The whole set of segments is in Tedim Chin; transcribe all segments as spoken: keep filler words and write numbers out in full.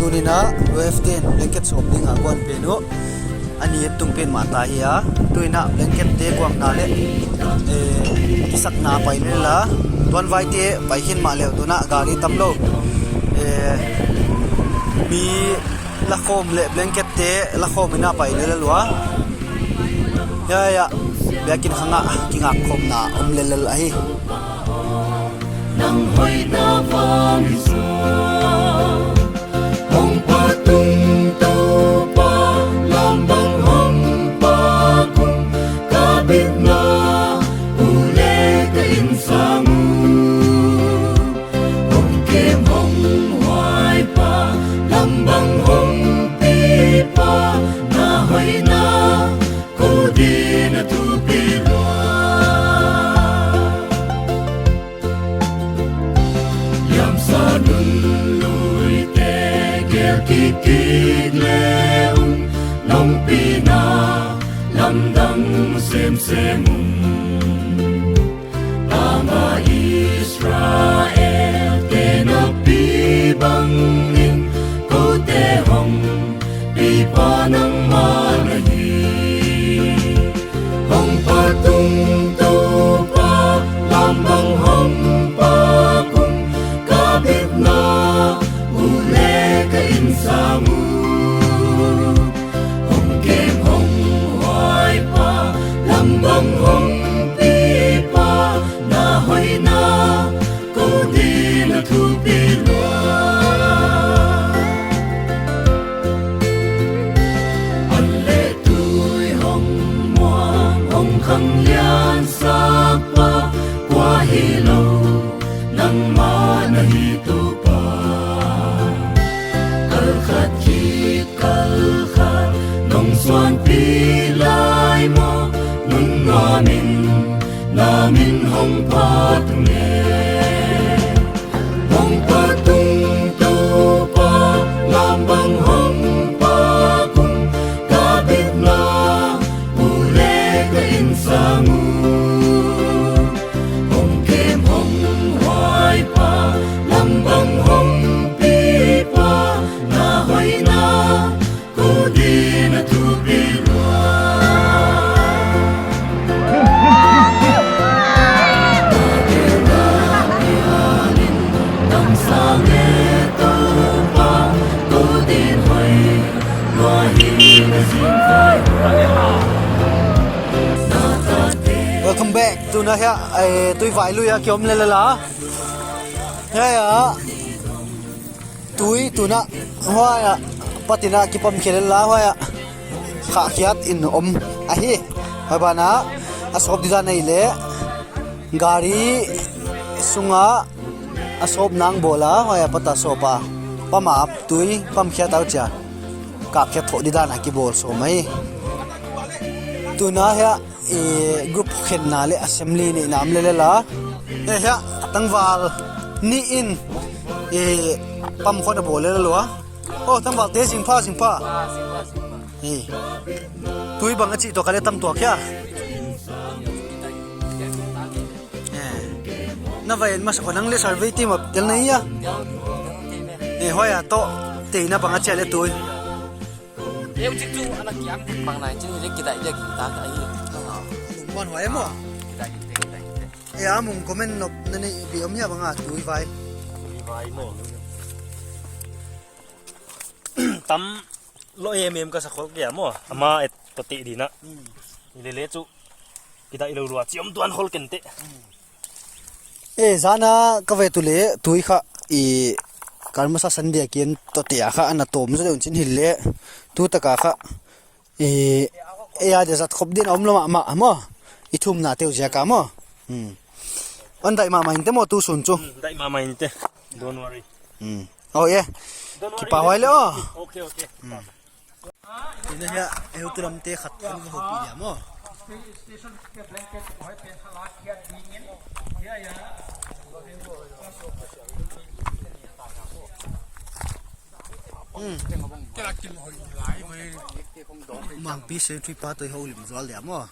Tuninah U F ten blanket sawp dingah kuan pen uh a ni et tung pen mah ta hi a, tuinah blanket te kuangna le, eh, kisakna pai lela, tuanvaite pai khin mah leuh tunah gari tam lo, eh, mi lakhawm le blanket te lakhawm inah pai lela lua. Ya ya, biakinn khangah kingakkhawmna om lelel ahi. Nang hoihna vang i sa, hong patung Topa, lam bang hong pakung, ka bitna u le ka innsang u. Hong kem hong huaipa, lam bang hong pipa, na hoihna ko ding a thupi lua. Liamsa nun luite gel kik kik le un, nong pina lamdang semsem un. Tangah Israel te nakpi bangin kote hong pipa nangmah na hi. Hong patung Topa, lam bang hong pakung, ka bitna u le ka innsang u. Hong kem hong huaipa, lam bang hong pipa, na hoihna ko ding a thupi lua. An le tui hong muang, hong khang lian sakpa, kua hi lo, nangmah na hi Topa. Kal khat khit kal khat nong suanpih lai maw, nun nuamin na min hong phat le. Hong patung Topa, lam bang hong pakung, ka bitna u le ka innsang u. Hong kem hong huaipa, lam bang hong pipa, na hoihna ko ding a thupi lua. Nang sang e Topa, ko ding hoih lua hi na zing vai. Welcome back. Tuna hiah, eh, Tuivai lui ah kiom lel a la. Hiah, hiah. Tui tunah huaiah patinah kipamkhia lel a, huaiah khahkhiat in om ahi. Huai banah a sawp didan ahih leh gari sungah a sawp nang bawl a, huaiah pata sawp a, pama tui pamkhiat a uh cia kahkhiat thawh didan a kibawl sawm ahi. Tunah hiah i group khenna le assembly neihna om lel a la. Eh, hiah tangval nih in i pam khawng a bawl lel a lua. Oh, tangval te singpha, singpha. Eh, tui bang a cih tuak a le tam tuak hia. Eh, na vai en masa kho nang le survey team a tel na hia. Eh, huaiah tawh teina bang a ciah le tui. Eu cik cu a na kiam bang nai cin hi le kidai dia ging ta ka hi. Lungmuan huai maw? Kidai ging te, kidai ging te. E, a mung comment nop na neih bia om hia bang a Tuivai? Tuivai maw? Tam lo em em ka sa khol kia maw? Ama et to te dina. Hmm. I le le cu kidai lo lua ciom tuan khol ken te. Hmm. E, zana ka ve tu le tui kha i kan masa san dia kian to te a kha ana tom zo deuh cin hi le tu taka kha i e a dia zat khop din a om lo mahmah maw? I thumna teu ziaka maw? Hmm. An daih mahmah in te maw tu sun cu? Hmm, daih mahmah in te. Don't worry. Hmm. Oh, yeah. Kipa huai le aw. Okay, okay. Hmm. Ina hiah eu tulamte khat kan va hopih dia maw? Hmm. Mangpi Century pa toi ho lim zual dia maw?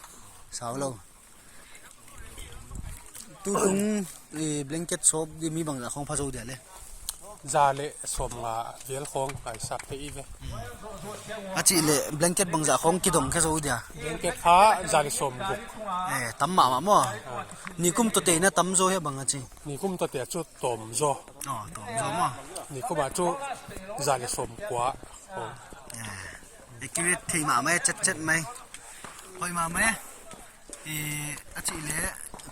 Sau lo. Tutung, eh, blanket sawp di mi bangzah khawng pha zo dia le? Za le sawmnga vel khawng ngaisap thei i ve. A cih leh blanket bangzah khawng kidong khe zo i dia? Blanket kha za le sawmguk. Eh, tam mahmah maw? Ah. Nikum tawte na tam zaw hia bang a ci? Nikum tawte cu tawm zaw. Oh, tawm zaw maw? Nikum ah cu za le sawmkua khawng. Eh, accurate thei mahmah e, cetcet mai. Hoih mahmah e. Eh, a cih leh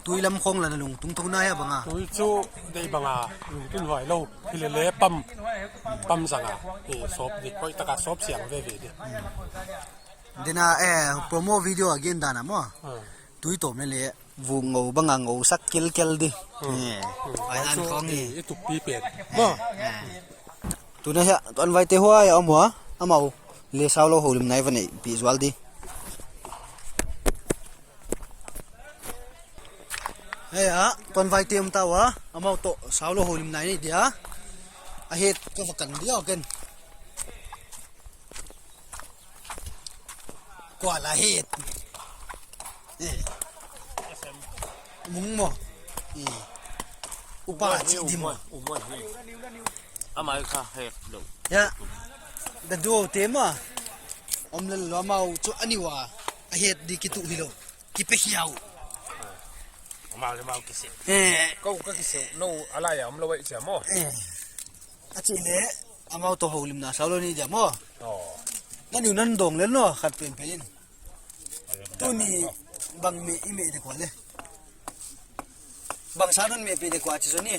tui lam khawng la na lungtung tho na hia bang a? Tui cu deih bang a lungtun huai lo. Hi lele pam, pam zang a, eh, sawp dih, hoih taka sawp siang veve dih. Dena, eh, promo video a gen dan a maw? Ah. Tui tawm lele vuk ngo bang a ngo sak kilkel dih. Hmm. Eh, hmm. Pai dan khawng hi. I tukpi pen. Maw? Eh. Tuna hiah tuanvaite huai a om ua, amau le sau lo holim nai va neihpih zual dih. Hei ah, tuanvaite om ta ua, amau tawh sau lo holim nai neih dia. A het ka va kan dia ken. Kua la het. Eh. Mung maw. Eh. Upa ci di maw. Amai kha het lo. Ya. Da duo te maw. Om lel lo amau cu a niu a. A het di kituh hi lo. Kipia hiau. Amau le amau kiseu. Eh. Ko ka kiseu lo a lai a om lo ai cia maw. Eh. A cih leh amau tawh holimna sau lo ni dia maw. Oh. Na niu nan dawng lel no khat penpen in. Tuni bang meh i meh dek ua le? Bangsa nun meh peh dek ua ci zoni?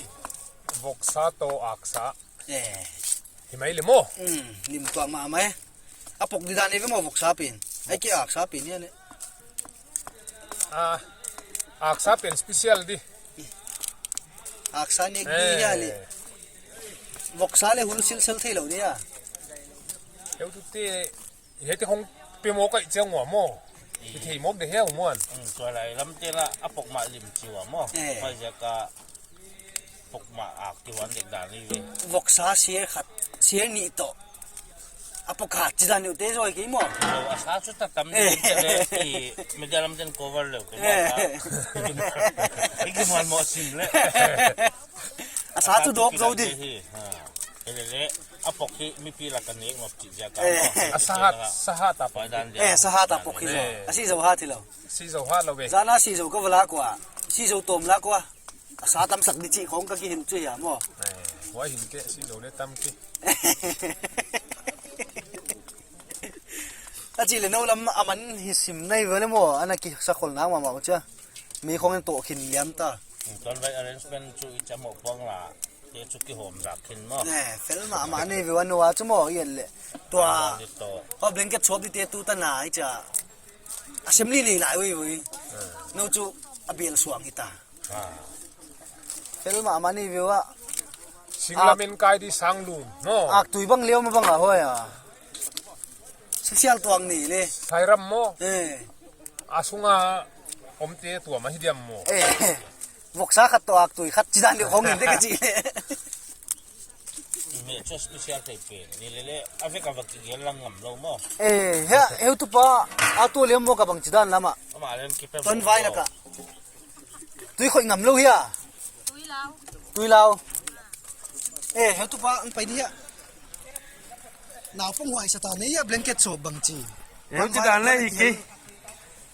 Voksa tawh aksa. Eh. Hi mai le maw? Hmm, lim tuak mahmah e. A pok dih dan i ve maw voksa pen. Ai ke aksa pen ia le. Ah, aksa pen special dih. Aksa nek dih ia le. Eh. Voksa le hul silsel thei lo dih ia. Eu tu te Hei te hong pe mawk aih ciang ua maw? I thei mawk de hea hong muan. Tua lai lam te la a pok mah lim ci ua maw? Eh. Pai ziak a pok mah ak ti huan dek dan i ve. Voksa siar khat, siar nih tawh a pok khat ci dan deuh te zawi kei maw? Lo a sa cu tatam ni te le i media lam ten cover lo kei maw? I kimuan mawh sim le. A sa cu dawk zo dih. Kei le le. A pok hi mipi lak a nek ngop cih ziak a maw? A sahat, sahat a pok hi. Eh, sahat a pok hi lo. A si zo hat hi lo. Si zo hat lo ve. Zana si zo ka va lak ua. Si zo tawm lak ua. A sa tamsak dih cih khawng ka kihilh cu hi a maw? Eh, huai hin keh si zo le tam ki. A cih le no lam a man hi sim nai ve le maw? A na kisakholnak mahmah uh cia. Mi khawng in tawh khin liam ta. Tuan vai arrangement cu i cam awh puang la. Te cu kihawm zak khin maw? Eh, fel mahmah nei ve ua no a cu maw i en leh. Tua. Blanket tawh. Kau blanket suap dite tu tana i cia. Assembly nei lai ui ui. Eh. No cu a bial suang hi ta. Ah. Fel mahmah nei ve ua. Singlamin kai di sang lum maw? Aktui bang liau ma bang a hoi a. Sisial tuang ni le. Sairam maw? Eh. A sunga omte tuam ahi diam maw? Eh. Voksa khat tawh aktui khat ci dan deuh khawng in te ka cih le. Meh cu special thei pen ni le le a vek a va kigel lang ngam lo maw? Eh, hia, heutupa a tu liam maw ka bang ci dan lamah. Amah le an kipia tuan vai laka. Tui khoih ngam lo hia. Tui lau. Tui lau. Eh, heutupa an pai dih hia. Naupang huai sata nei a blanket sawp bang ci. Eh, heuti dan le hi kei.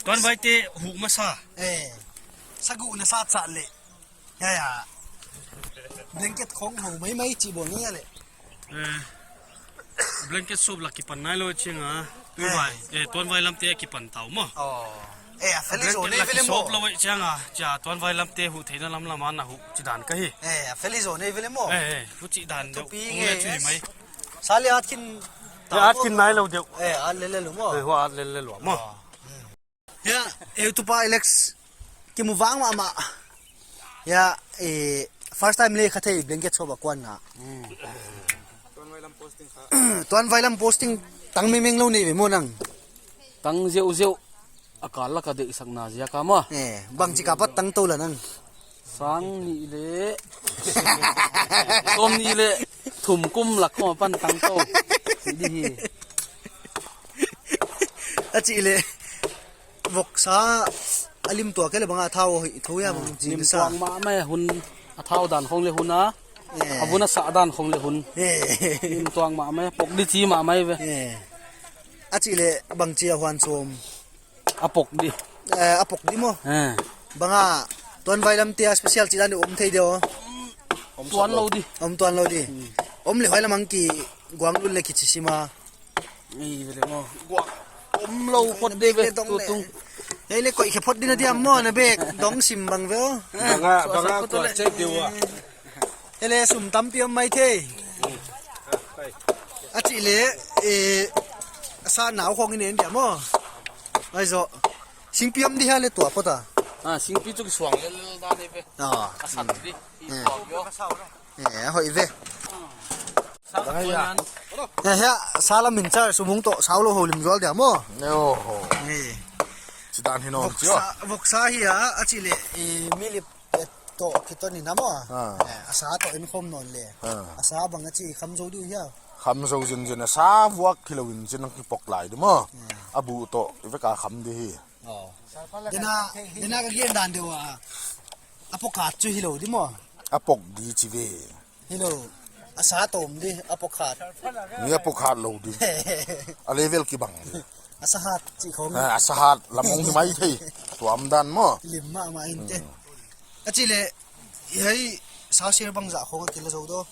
Tuan vaite huh masa. Eh. Saguh na sat sat le. Ya, ya. Blanket khong ho mai mai ci bo ngai le. Eh, blanket sawp la kipan nai lo cianga. Tui vai. Eh, tuan vai lamte kipan tau maw. Oh. Eh, a feli zo nei vele maw. Sawp lo cianga. Cia tuan vai lamte huh theina lam lama na huh ci dan ka hi. Eh, a feli zo nei vele maw. Eh, eh, huh ci dan deuh. Thupi nge. Sali at kin. At kin nai lo deuh. Eh, at lele lo maw. Eh, hua at lele lo maw. Oh. Ya, eh, tupa Alex, kimu vang mahmah. Ya, eh, first time le kha thei blanket sawp a kuan na. Tuan vailam posting tang mengmeng lo nei ve maw nang? Tang ziauziau a kal laka deihsakna ziaka maw? Eh, bangci ka pat tang to la nang. Sang nih le sawm nih le thum kum lak khawng a pan tang to. Hi dih hi. A cih le voksa a lim tuak kei le banga a thau hi tho ya bang cih lim sa. Tuak mahmah hun a thau dan khawng le hun a Eh. A vun a sah dan khong le hun. Eh. Lim tuang mahmah, pok di ci mahmah ve. Eh. A cih leh bangci a huan sawm. A pok di. Eh, a pok di maw? Eh. Banga tuan vailam tia special cih dan di om thei deuh. Tuan lo di. Om tuan lo di. Hmm. Om le huai lamang ki guang lul le kici sima. Ei, ve le maw. Guak om lo phot de ve, tu tung. Ei le koih khe phot ding a diam maw, na bek dong sim bang ve aw. Banga, banga tua cek deuh a. Ei le sum tampi om mai thei. A cih le, eh, a sa nau khong in en diam maw. Ai zo. Singpi om di hia le tua phot a. Ah, singpi cu kisuang lel lel dan hi ve. Ah. A san di. Eh. Kisuang ve aw. Eh, a hoih ve. Sa. Eh, hia, sa lam in char sumung tawh sau lo ho lim zual dia maw? Oho. Eh. Ci dan hi nawm cio. Voksa, voksa hi a, a cih leh, eh, milip, eh, tawh kiton in a maw? Ah. Eh, a sa tawh in khawm nawn le. Ah. A sa bang a ci kham zo dih hia? Kham zo zinzin a sa vuak hi lo in cin ang kipok lai di maw? Hmm. A buh tawh i vek a kham di hi. Oh. Dena, dena ka gen dan deuh a, a pok khat cu hi lo di maw? A pok di ci ve. Hi lo, a sa tawm di, a pok khat. Mi a pok khat lo di. A level kibang di. A sa hat ci khong. Eh, a sa hat lam hong hi mai thei. Tuam dan maw? Lim mahmah in te. Hmm. A cih leh, hiai sa sir bangzah khong a kila zo daw.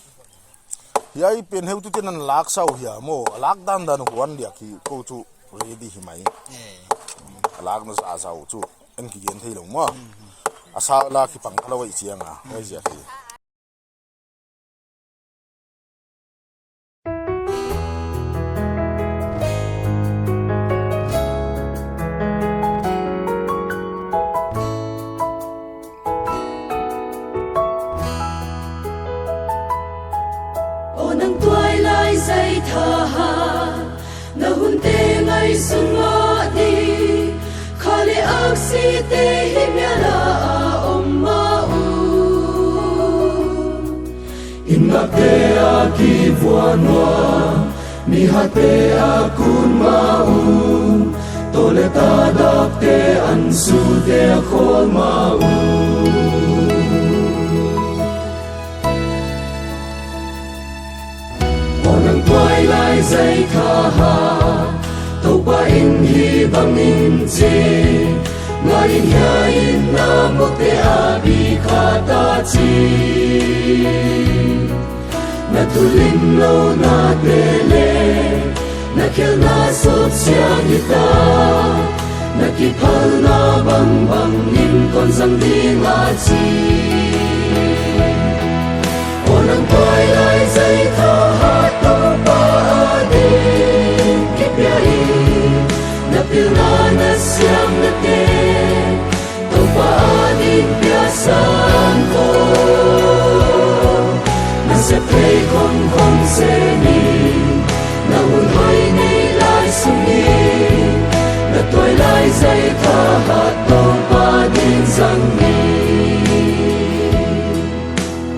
Hiai pen heu tu te nan lak sau hia maw? A lak dandan huan diak hi ko cu ready hi mai. Eh. A lak na sa sau cu en kigen thei lo maw? Mm. A sa la kipang kha lo ai ciang a, ai ziak hi. Aw nang tuailai zai thahat, na hunte ngaihsun mah ding, kha le aksite hih mial ah a om mah uh. Inn ngakte a kivuan uh a, mi hatte a kun mah uh, tawleta dakte an sute a khawl mah uh. Aw nang tuailai zai thahat, Topa in hih bangin ci, ngai in hia in na mawkte a bikha ta ci. Na thulim lohnate le na khelhna sawt siang hi ta, na kiphalna bangbang in kon zang ding a ci. Aw nang tuailai zai thahat, Topa ading kipia in, na pilna na siamnate Topa ading piasan ko. Na sep thei khongkhong se ni, na hun hoih neih lai sung hi, na tuailai zai thahat Topa ding zang ni.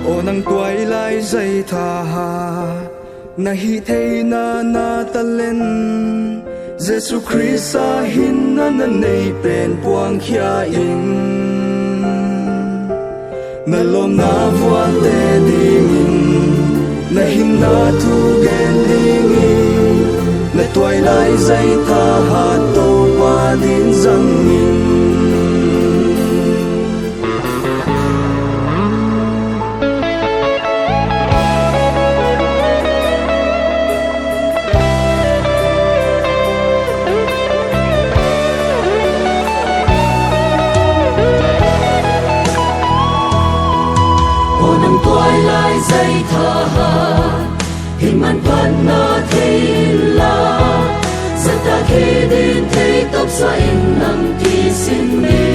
Aw nang tuailai zai thahat, na hih theihna na talent, Jesu Khrist a hinna na neih pen puangkhia in. Na lawmna vuante dingin, na hinna thu gen dingin, na tuailai zai thahat Topa ding zang in. Aw nang tuailai zai thahat, hih manphatna thei inla, zahtak hi ding thei toksuah in nang kisin ni.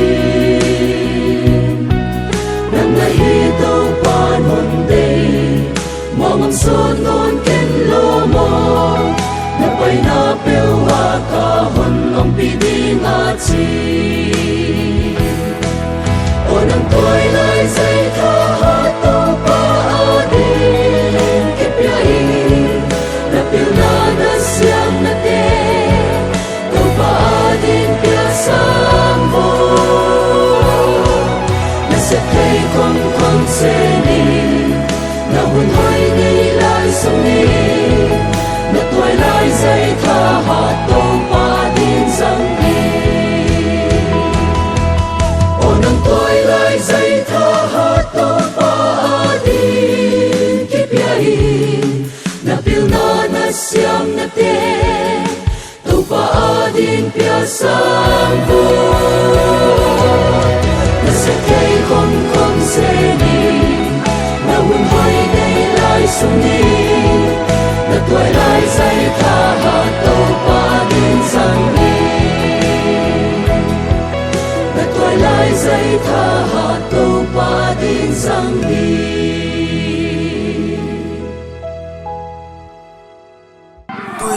Nang na hi Topa nawn dei, mawngam sawt nawn ken law maw, na paina peuh ah ka hon ompih ding a ci. Aw nang tuailai zai thahat Topa ading kipia in, na pilna na siamnate Topa ading piasan vo. Na sep thei khongkhong se ni, na hun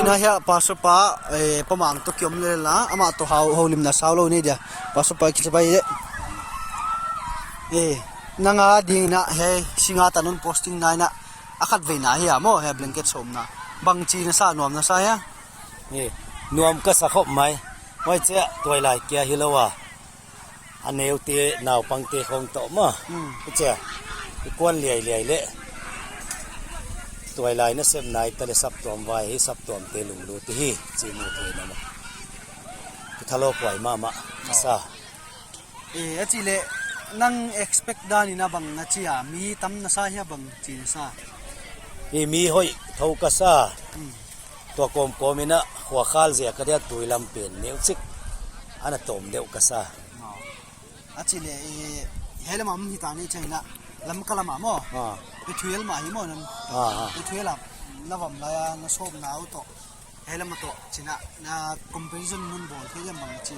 Na hia pastor pa, eh, pa Mang tawh kiom le la, amah tawh hau, holimna sau lo nei dia. Pastor pa kici bai le. Eh, nang a ding na hei singa tanun posting nai na. A khat vei na hia maw, hei blanket sawmna. Bang ci na sa, nuam na sa hia? Eh, nuam ka sa khop mai. Mai cia tuai lai kia hi lo a. A neute naupangte khawng tawh maw. Hmm. I cia i kuan liailiai le tuailai nasepna i ta le saptuam vai hi, saptuamte lunglut i hi ci mu thei na maw. Ka thalo puai mahmah ka sa. Eh, a cih leh nang expect danin a bang na ci a, mi tam na sa hia, bang ci na sa? Hi, mi hoih tho ka sa. Hmm. Tua kawmkawm in a khuakhal zia ka dia tui lam pen neucik a na tawm deuh ka sa. A cih leh, eh, hei lam ah hi ta ni ciang in a, Lamka lam ah maw? Ah. Pethuel mah hi maw nan? Ah, ah. Pethuel ah na vam lai a na sawm na uh tawh, hei lam ah tawh ci in a, na comparison mun bawl thei diam bang ci,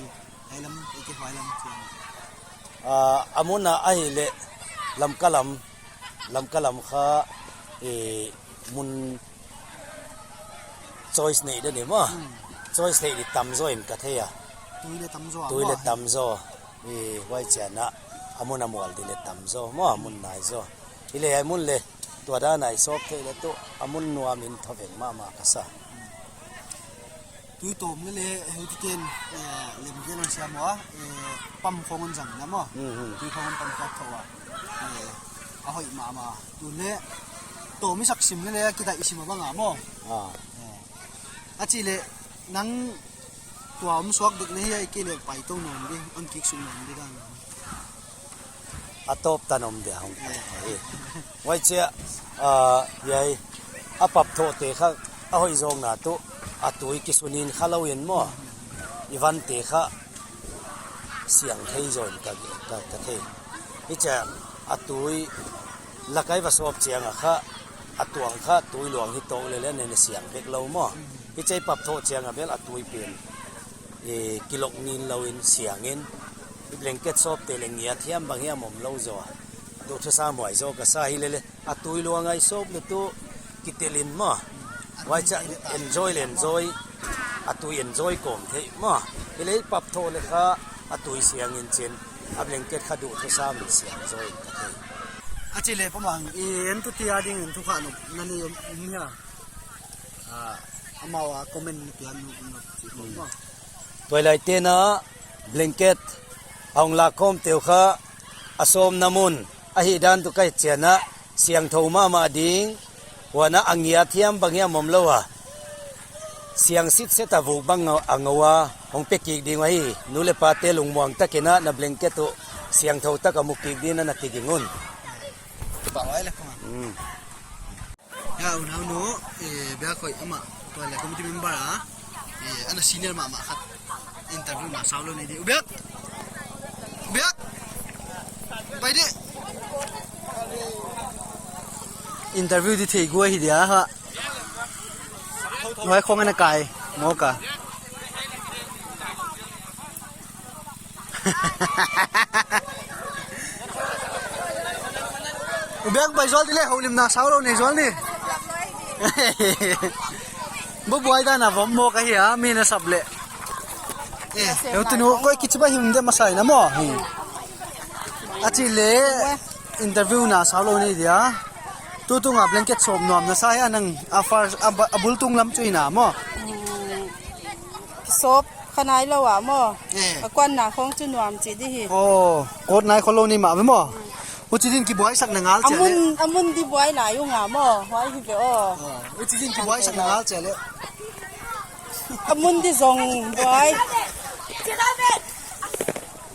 hei lam, i ke huai lam ci. Ah, a mun ah ahih leh Lamka lam, Lamka lam kha, eh, mun choice neih den i maw. Hmm. Choice neih di tamzaw in ka thei a. Tui le tamzaw a maw. Tui le tamzaw. I huai ciang a, a mun a mual di le tamzaw maw, a mun naizaw. I le ai mun le tua dan a i sawp theih le tu a mun nuam in thaveng mahmah ka sa. Tui tawm le le, hei ti ten, eh, lem gen an siam maw, eh, pam khawng an zang na maw. Mhm. Tui khawng an pam khat tho a. Eh, a hoih mahmah. Tu le tawm i sak sim le le, a kidaih i sim a bang a maw. Ah. Eh. A cih leh nang tua om suak dek na hia, i kei leh pai to nuam di, on kik suk nuam di dan. A tawp tan om dia hong pai. Eh. Huai cia, ah, hiai a pap thawhte kha a hoih zawkna tu a tui kisunin kha lo in maw. I vante kha siang thei zaw in ka, ka, ka thei. Hi cia a tui lakai va sawp ciang a kha a tuang kha tui luang hi tawh le le ne, ne siang bek lo maw. Hi cia i pap thawh ciang a bel a tui pen, eh, kilok nin lo in siang in. I blanket sawpte le ngiat hiam bang hiam om lo zaw a. Duh thusam huai zaw ka sa hi le le. A tui luang a i sawp le tu kitelin maw. Huai cia enjoy le enjoy. A tui enjoy kawm theih maw. Hi le i pap thawh le kha a tui siang in cin. A blanket kha duh thusam in siang zaw in ka thei. A cih leh Pa Mang, i en tu tia ding in thu kha nop na nei om, om hia? Ah, amau a comment na pian nop, nop ci ko maw. Tuailaite na blanket a hong lak khawmte uh kha a sawmna mun ahih dan tu ka hih ciang a siangtho mahmah ding, huan a ngiat hiam bang hiam om lo a, siang sitset a vuk bang a ngo a hong pia kik ding uh ahi. Nu le pate lungmuang takin a na blanket uh siangtho tak a mu kik ding a na kiging un. Bang lai le kong a. Mm. Ya, unau nu, eh, Biak Hoih amah, tua le committee member a, eh, ana senior mahmah khat interview na sau lo nei di. U Biak! U Biak! Pai di! Interview di thei gua hi dia ha. Nuai khong ana kai, mawk a. U Biak pai zual di le, holimna sau lo nei zual ni. Bubuai dan a vom mawk ahi a, mi na sap le. Eh, eu tunu, koi kici ba him de masai na maw. Hmm. A cih le, interview na sau lo nei dia. Tu tung a blanket sawp nuam na sa hia nang a first, a ba, a bul tung lam cu hi na maw. Hmm. Sawp kha nai lo a maw. Eh. A kuanna khawng cu nuam ci di hi. Oh, kawt nai khol lo ni mah ve maw. Uci din kibuaisak na ngal cia le. A mun, a mun di buai lai uh nga maw. Huai hi ve aw. Oh, uci din kibuaisak na ngal cia le. A mun di zong buai.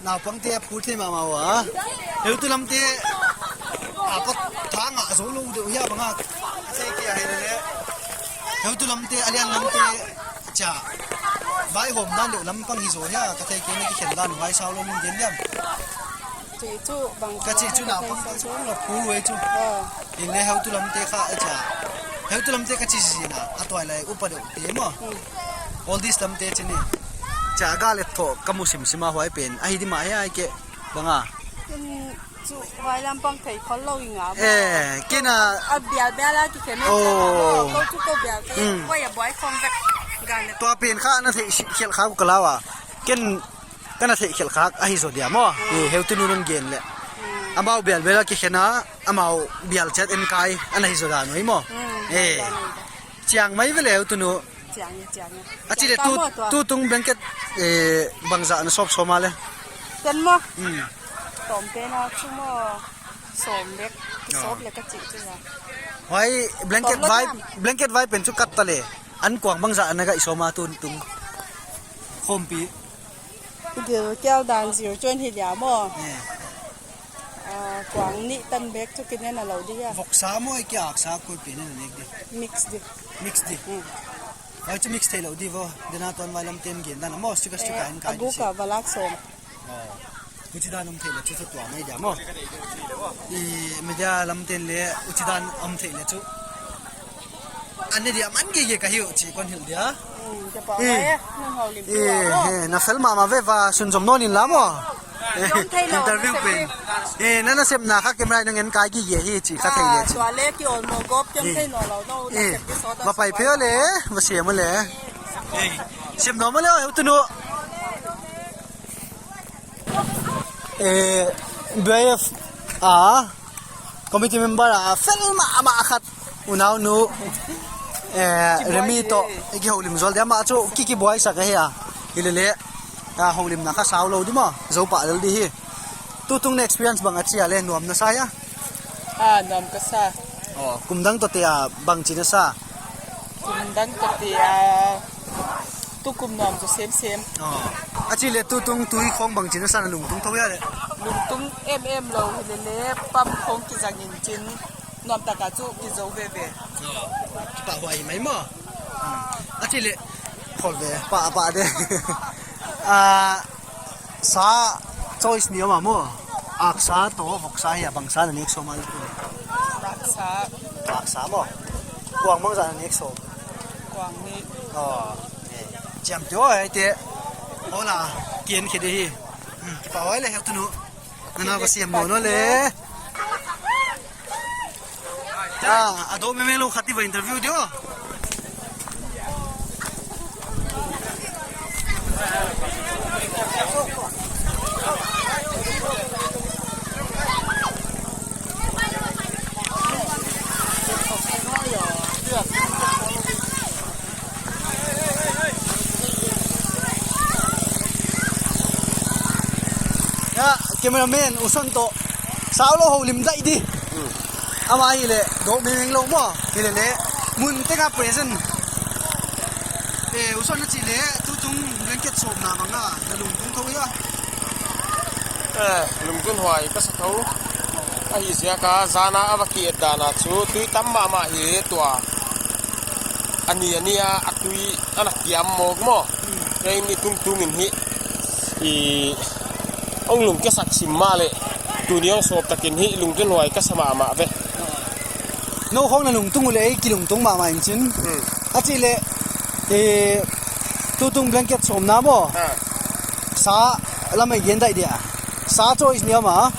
Naupangte a phu thei mahmah uh a. Heutu lamte a pat tha ngah zo lo deuh hia bang a. A thei kia hei le le. Heutu lamte a lian lamte cia vaihawm dan deuh lampang hi zaw hia, ka thei kei na kikhen dan vai sau lo min gen diam. Cih cu bang ka cih cu naupangte cu a phu luai cu. Ah. Hi le heutu lamte kha a cia. Heutu lamte ka ci zina a tuai lai upa deuh te maw. Hmm. All this lamte ci ni. Cia ga le thaw ka mu simsim a huai pen ahi di mah hia ai ke bang a. Ken cu huai lampang thei khol lo i nga maw. Eh, ken a. A bialbial a kikhen. Oh. Ko cu ko bial ke. Hmm. Huai a buai khong vek. Tua pen kha na theih khelh khak uh ka lau a. Ken ka na theih khelh khak ahi zaw dia maw? Heutu nu nong gen leh amau bialbial a kikhen a, amau bial ciat en kai a na hi zaw dan uh hi maw? Ciang mai ve le heutu nu. A ci le tutung blanket bangzah na sawp sawm a le? Ken maw? Tawm pen a cu maw? Sawm bek kisawp le ka cih cu ya. Huai blanket vai, blanket vai pen cu kat ta le, an kuang bangzah na gaih sawm a tutung khawmpi? Gil kial dan zir cuan hi lia maw? Kuang nih tan bek cu kinen a lo dih a. Voksa maw, i kia aksa koi pen in a nek dih? Mix dih. Mix dih. Huai cu mix thei lo dih vaw. Dena tuan vai lam tem gen dan a maw, stickers cu ka in kai dih si. A guk a valak sawm. Uci dan om theih le cu, cu tua mai dia maw? I media lam ten le uci dan om theih le cu an ne dia man gige ka hi uh ci kon hilh dia. Na fel mahmah ve va, sunzom nawn in la maw? Interview pen na na sepna kha camera nong en kai gige hi ci kha thei le ci. Va pai phei aw le, va siam aw le. Siam nawn aw le, heutu nu. B I F a committee member a fel mahmah khat, unaunu Remi tawh i kiholim zual dia, amah cu kikibuaisak ahi a, hi lele holimna kha sau lo dih maw, zo pah lel dih hi. Tutung na experience bang a ci a le, nuam na sa hia? Nuam ka sa. Kum dang tawh te a bangci na sa? Kum dang tawh te a tukum nuam zaw semsem. A ci le tutung tui khawng bangci na sa, na lungtung tho hia le? Lungtung em em lo hi lele, pam khawng kizang in cin nuam taka cu kizo veve. Kipahhuai hi mai maw? A ci le khawl ve pah pah de. Sa choice ni om a maw? Aksa tawh voksa hi a bangsa na nek sawm a le? Aksa. Aksa maw? Kuang bangzah na nek sawm? Kuang nih. Ciamteh aw, hei te. Hola, kian khit hi. Kipahhuai le heutu nu. Nana va siam nawn aw le. A dawh meme lo khat i va interview dih aw. Cameraman U Son tawh sau lo holim daih dih. Amah hi le dawh mengmeng lo maw, hi le le mun tengah present. U Son na cih le tutung blanket sawpna bangah na lungtung tho hia? Lungtung huai ka sa tho. Ahi ziaka zana a va ki-et dana cu tui tam mahmah hi tua. A ni a ni a a tui a na kiam mawk maw? Kei ni tungtungin hi i hong lungkiasak sim mah le tuni hong sawp takin hi lungtun huai ka sa mahmah ve. No khawng na lungtung uh le ei kilungtung mahmah in cin. A cih le tutung blanket sawmna maw? Sa lam ei gen daih dia. Sa choice ni a ma,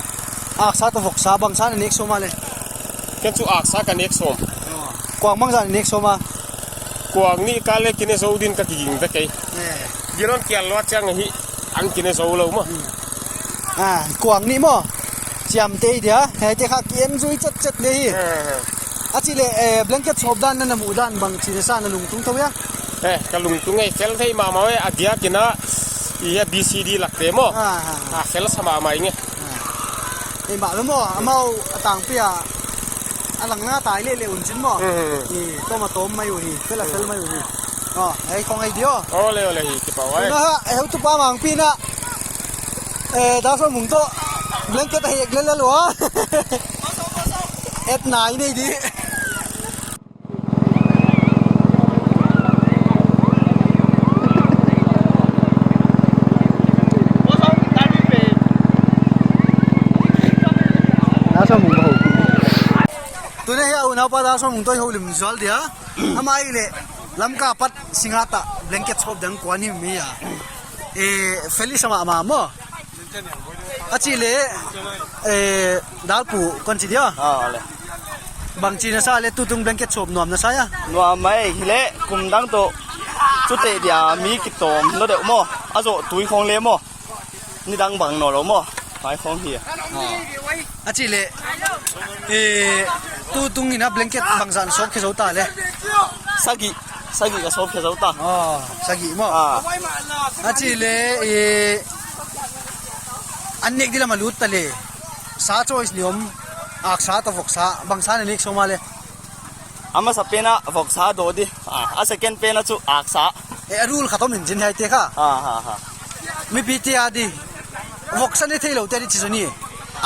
aksa tawh voksa bangsa na nek sawm a le? Ken cu aksa ka nek sawm. Kuang bangzah na nek sawm a? Kuang nih ka le kine zo din ka kiging ve kei. Gilon kial lua ciang hi an kine zo lo maw? Kuang nih maw? Ciamteh dia, hei te kha ki-en zui cetcet le hi. A cih le blanket sawp dan na na muh dan bang ci na sa, na lungtung tho hia? Ka lungtung ei, fel thei mahmah ei, a diakin a i a B C D lakte maw? A fel sa mahmah i nge. Ei mah ve maw, amau a tangpi a a langna tai lehleh un cin maw? I tawm a tawm mai uh hi, fel a fel mai uh hi. Ei khong ei dio. Ole ole hi kipau ai. Tuna ha, ei hotupa mangpi na. Daso mung to blanket a hek lel lel uh a. Et nai nei di. Tuna hi a unaupa Daso mung to i holim zual dia. Amah i le Lamka pat singa ta blanket sawp dang kuan hi mi a. Fel i sa mahmah maw? A cih le dalpu kon ci dia. Bangci na sa le tutung blanket sawp nuam na sa ia? Nuam mai hi le kum dang tawh Cute dia mi kitawm lo deuh maw? A zawh tui khawng le maw? Nidang bang naw lo maw? Mai khawng hi. A cih leh, eh, tu tung in a blanket bangzah na sawp khia zo ta le? Sagih, sagih ka sawp khia zo ta. Aw, sagih maw? Ah. A cih leh, eh, an nek di lam a lut ta le? Sa choice ni om, aksa tawh voksa, bangsa na nek sawm a le? A masa pen ah voksa daw di. Ah, a second pen ah cu aksa. Eh, a rule khat om in cin hai te kha. Ha, ha, ha. Mipi te a di. Voksa ne thei lo te a di ci zo ni.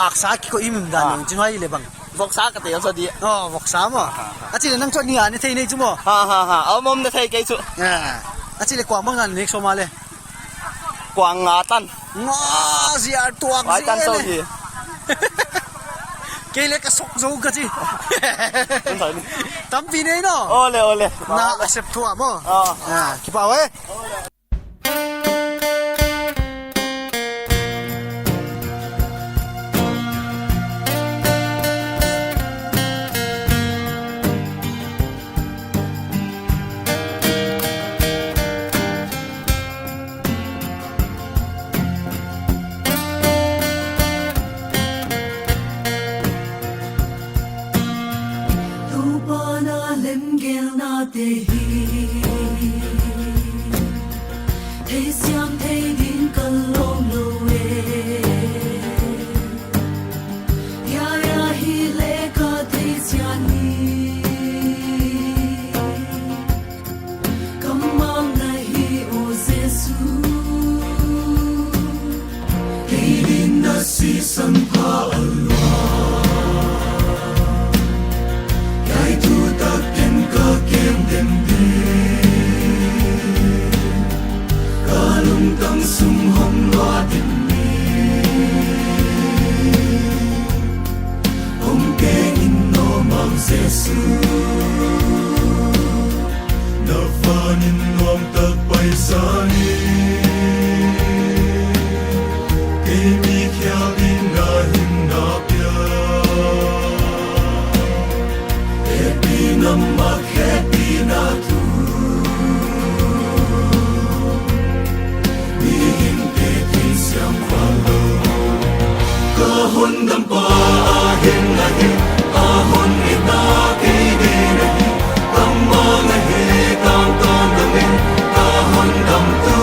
Aksa kiko im im dan lo in cin hai le bang. Voksa ka tel zo di. Oh, voksa maw. Ha, ha. A cih leh nang cu a ni a ne thei nei cu maw. Ha, ha, ha. A om om ne thei kei cu. Ah. A cih leh kuang bang na nek sawm a le? Kuang nga tan. Nga ziar tuak. Vai tan ziar so le hi. Kei le ka sok zo ka ci. Tampi nei no. Ole, ole. Na a sep thua maw. Ah. Ah, kipa we. Topa na lemgelnate hi theisiam thei ding ka lawm lo e. Yaya hi le ka theisiam ni. Ka mang na hi aw Jesu. Kei din na sisan pha a lua. Kei thutak ken ka kem den ding. Ka lungtang sung hong lua den ding. Hong keng in lawm ang Jesu. Na van in nuamtak paisa ni. Kei mi khial ding na hin na pia. Hehpihna mak hehpihna thu. Mihingte theisiam khual lo. Ka hun dampa a hin a hin a hun itna kei den a hi. Ka mang a hi tangtawn dongin ka hun damtu